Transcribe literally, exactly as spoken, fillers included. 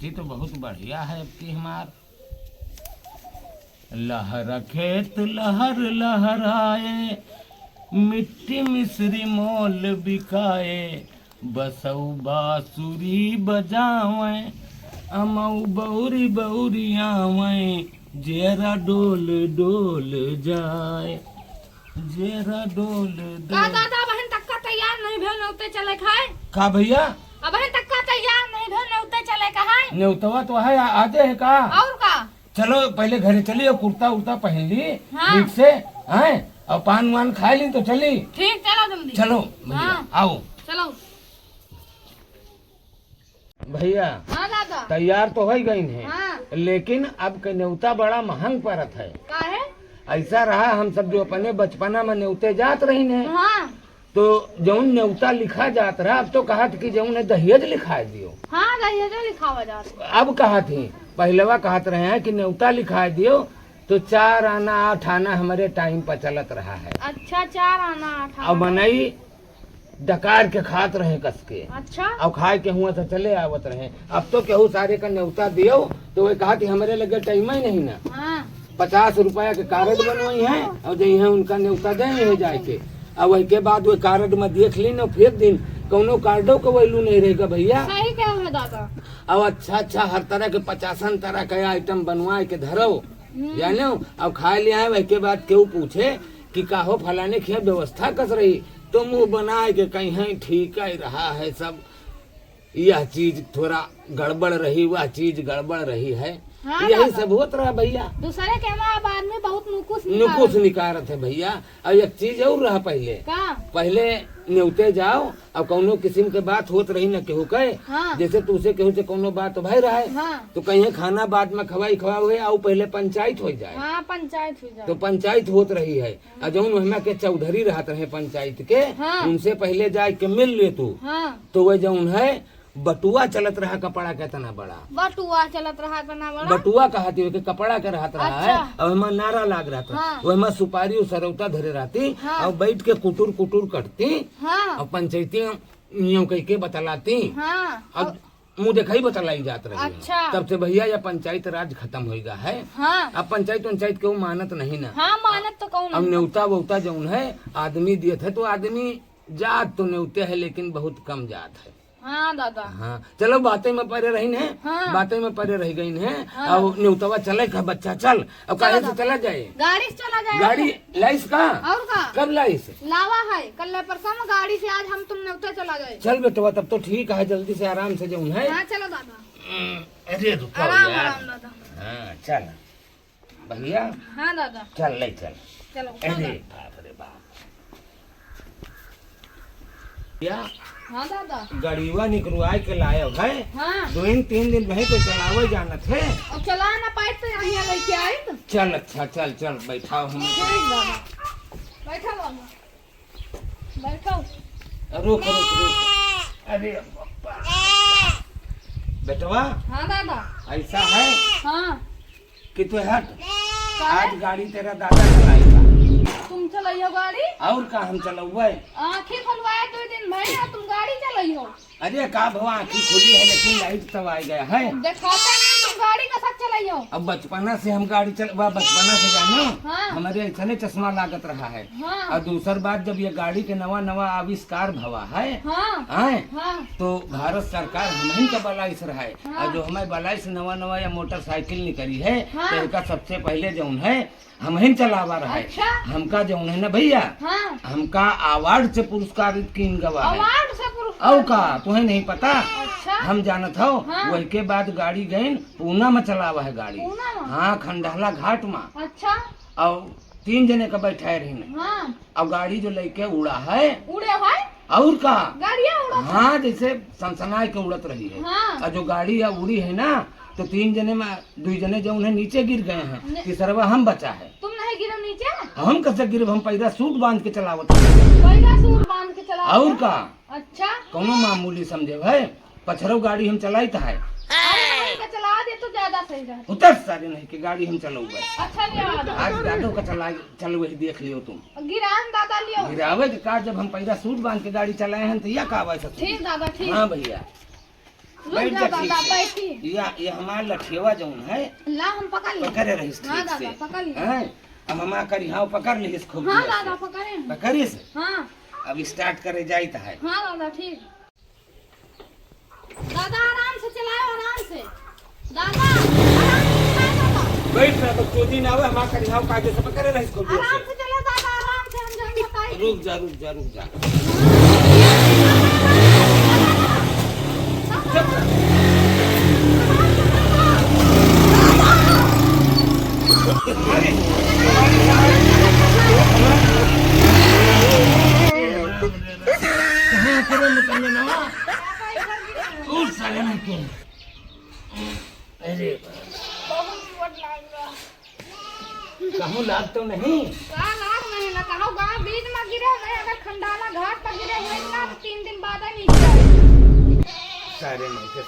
ये तो बहुत बढ़िया है अब की हमार। लहर खेत लहर लहराए, मिट्टी मिश्री मोल बिकाए, बसऊ बांसुरी बजावे, अमऊ बौरी बौरी आवे, जेरा डोल डोल जाए, जेरा डोल का डोल। दादा, अबहिन तक का तैयार नहीं भेल, नेवते चले खाए? का भैया? अबहिन तक का तैयार नहीं भेल, नेवते चले का है? नेवतवा तो है, आ-, आजे है का? और का? चलो, पहले घरे चली और कुर्ता उर्ता पहन ली, हाँ। ठीक से, हैं? और पान वान खा ली तो चली। ठीक, चलो जल्दी। चलो, भैया, हाँ। आओ। चलो। भैया, हाँ दादा। तैयार तो होइ गइन है, हाँ। लेकिन अब के नेवता बड़ा महंग परत है। काहे? ऐसा रहा, हम सब जो अपने बचपना में नेवते जात रही ने, हाँ। तो जौन नेवता लिखा जात रहा, अब तो कहत कि जौन है दहेज लिखाए दियो। हाँ, दहेज लिखावा जात। अब कहत ही, पहलवा कहत रहे हैं कि नेवता लिखाए दियो, तो चार आना आठ आना हमरे टाइम पर चलत रहा है। अच्छा, चार आना आठ आना। अब मनई डकार के खात रहे कस के। अच्छा। अब खाए के हुआ तो चले आवत रहे। अब तो केहू सारे का नेवता दियो, तो वे कहत कि हमरे लगे टाइम ही नहीं ना। हाँ। पचास रुपया के कार्ड बनवाई है और जइहे उनका नेवता दे है जाए के। और वही के बाद वो कार्ड में देख ली ना, फिर दिन कौनो कार्डो के वैल्यू नहीं रहेगा भैया। सही कहा है दादा। अब अच्छा अच्छा हर तरह के पचासन तरह का आइटम बनवाए के धरो, हम्म। जानो, अब खाए ले आए, वही के बाद केहू पूछे कि का हो फलाने के यहाँ व्यवस्था कस रही, तो मुंह बनाए के कहीं ठीक ही रहा है सब। यह चीज थोड़ा गड़बड़ रही, वह चीज गड़बड़ रही है। हाँ यही दादा। सब होत रहा भैया। दूसरे के वहाँ अब आदमी बहुत नुकुस निकालत। नुकुस निकारत है भैया। और एक चीज और रहा पहले। का? पहले नेवते जाओ, अब कौनो किस्म के बात होत रही न केहू के। हाँ। जैसे तुसे केहू से कौनो बात भय रहे, हाँ। तो कहीं खाना बाद में खवाई खवाओ है, आओ पहले पंचायत हो जाए। हाँ, पंचायत हो जाए। तो पंचायत होत रही है। आ जौन ओहमा के चौधरी रहत रहे पंचायत के, हाँ। उनसे पहले जाए के मिल ले तू। हाँ। तो वह जौन है बटुआ चलत रहा कपड़ा के इतना बड़ा। बटुआ चलत रहा इतना बड़ा? बटुआ कहती हो कि कपड़ा के रहत रहा है, अच्छा। और ओहमा नारा लाग रहत रहा। हाँ। ओहमा सुपारी और सरौता धरे रहती, हाँ। और बैठ के कुटुर कुटुर कटती, हाँ। और पंचायती यूं कह के बतलाती। हाँ। अब मुँह देखाई बतलाई जात रही है। अच्छा। तब से भैया यह पंचायत राज खत्म होइ गा है। हाँ। अब पंचायत वंचायत केहू मानत नहीं ना। हाँ, मानत तो कौन अब नहीं। नेवता वोता जौन है आदमी दियत है तो आदमी जात तो नेवते है लेकिन बहुत कम जात है। हाँ दादा। हाँ, चलो बातें में परे रही ने। हाँ। बातें में परे रह गई ने। हाँ। अब नेवतवा चले का बच्चा चल। अब चलो काहे से दादा। चला जाए? गाड़ी से चला जाए। गाड़ी लाइस का? और का? कब लाइस? लावा है, कल परसों में गाड़ी से आज हम तुम नेवते चला जाए। चल बेटवा, तब तो ठीक है, जल्दी से आराम से जौन है। हाँ, चलो दादा। हम्म, अरे रुको आराम, यार। आराम दादा। हाँ, चल। भैया। हाँ दादा। चल, ले चल। चलो, अरे दादा। बाप रे बाप। या हाँ दादा। गड़ीवा निकरुआए के लायब है। हाँ। दो दिन, तीन दिन रहे तो चलावे जानत है। अब चला ना पाए तो यहाँ लेके आए तो। चल, अच्छा, चल, चल, बैठाओ हम। ठीक दादा। बैठा बाबा। बैठो। रुक, रुक, रुक। अरे बाबा। बेटवा। हाँ दादा। ऐसा है? हाँ। कि तू हट। काहे? आज गाड़ी तेरा दादा चलाएगा। तुम चलाइयो गाड़ी? और का हम चलउबे? आँखी खुलवाए दो दिन भई ना, तुम गाड़ी चलाइयो। अरे का भवा, आँखी खुली है लेकिन लाइट तब आ गया है। देखाता नहीं, तुम गाड़ी का साथ चलाइयो। अब बचपना से हम गाड़ी चल-, बा-, बचपना से जानो, हाँ। हमारे ऐसने चश्मा लागत रहा है। हाँ। और दूसर बात, जब ये गाड़ी के नवा नवा आविष्कार भवा है, हाँ। आए, हाँ। तो भारत सरकार हमहिन का बलाइस रहा है। हाँ। और जो हमारे बलाइस नवा नवा या मोटरसाइकिल निकली है, हाँ। तो इनका सबसे पहले जौन है, हमहिन चलावा रहा है। अच्छा। हमका जौन है ना भैया, हाँ। हमका अवार्ड से पुरस्कारित कीन गवा है। अवार्ड से पुरस्कार? और का, तुम्हें नहीं पता? अच्छा। हम जानत हो, हाँ। वही के बाद गाड़ी गईन पूना में चलावा है गाड़ी। पूना में? हाँ, खंडहला घाट में। अच्छा। और तीन जने का बैठाए रही। हाँ। अब गाड़ी जो लेके उड़ा है। उड़े है? और का? गाड़िया उड़त है? हाँ, जैसे सनसनाए के उड़त रही है। हाँ। और जो गाड़ी या उड़ी है ना, तो तीन जने में, दुई जने जौन है नीचे गिर गए हैं, ने- तीसरवा हम बचा है। तुम नहीं गिरो नीचे? हम कैसे गिरब? हम पैराशूट बांध के चलावत है। पैराशूट बांध के चलावत और है? का? अच्छा। कौनो मामूली समझे भाई, पछरौ गाड़ी हम चलाइत है। अरे नहीं, का चला दे तो ज्यादा सही रहत। उतर सारे नहीं के गाड़ी हम चलउबे। अच्छा, ले आ जाओ। आज दादो का चला, चल वही देख लियो तुम। गिरान दादा लियो। गिरावे के का, जब हम पैराशूट बांध के गाड़ी चलाए हैं तो यह का बात है? ठीक दादा, ठीक। हाँ भैया। रुक बैठ जा जा ठीक दादा, से। बैठी। या, ये हमार लठियवा जौन है, ला, हम पकड़ ली। पकड़े रहिस हाँ ठीक दादा, से। पकड़ ली। हैं? अब हमार करिहाव पकड़ लिहिस खूब हाँ जोर दादा, से। पकड़े हैं। पकड़िस? हाँ। अब start करे जाइत है। हाँ दादा, ठीक। दादा, आराम से चलाओ, आराम से। दादा, आराम से चलाओ दादा। बैठ ना, बकचोदी ना होवे, हमार करिहाव कायदे से पकड़े रहिस खूब जोर से। आराम से चलो दादा, आराम से, हम जौन बताई। रुक जा, रुक जा, रुक जा। कहाँ करे निकलने ना? तू साले नहीं के। अरे। बहुत चोट लाग रहा। कहूँ लाग तो नहीं? का लाग नहीं ना, कहूँ गाँव बीच में गिरे, मैं अगर खंडाला घाट पर गिरे हुए ना, तो तीन दिन बाद ही नीचे। सारे नहीं के